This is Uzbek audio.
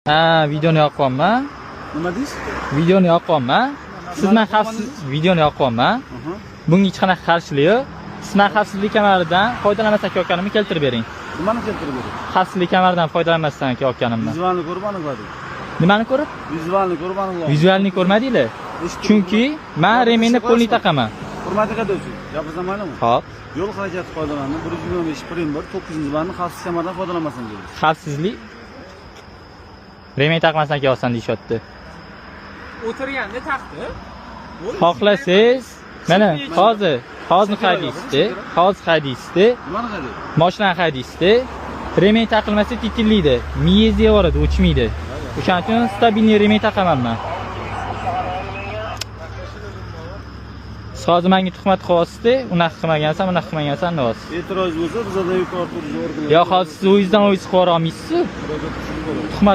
Ha, videoni yoqyapman. Nima deysiz? Videoni yoqyapman. Siz man xavfsiz videoni yoqyapman. Bunga hech qanaqa qarshilik yo'q. Siz man xavfsizlik kamaridan foydalanmasdan kelayotganimni keltirib bering. Nimani keltirib bering? Xavfsizlik kamaridan foydalanmasdan kelayotganimni. Визуальный ko'rib aniqladik. Nimani ko'rib? Визуальный ko'rib aniqladik. Визуальный ko'rmadinglar. Chunki man ремень ni полный taqaman. Hurmatli haydovchi, gapirsam maylimi? Xo'p, Yo'l harakati qoidalarini 125 prim 1 9-bandni xavfsiz kamardan foydalanmasin deymiz. Xavfsizlik ремень taqmasdan kelyapsan deyishyapti. O'tirganda taqdi. Xohlasangiz, mana hozir haydaysiz, hozir haydaysiz, Nimani haydaydi? Mashinani haydaysiz, ремень taqilmasa titillaydi, miyangizga yuboradi, o'chmaydi. O'shaning uchun стабильный ремень taqaman man. Siz hozir menga tuhmat qilyapsiz-da, unaqa qilmagansan, bunaqa qilmagansan deyapsiz. E'tiroz bo'lsa, bizada yuqori turuvchi organlar. Yo, hozir siz o'zingizdan o'zingiz qilib olmaysiz. Murojaat qilsangiz bo'ladi. Tuhmat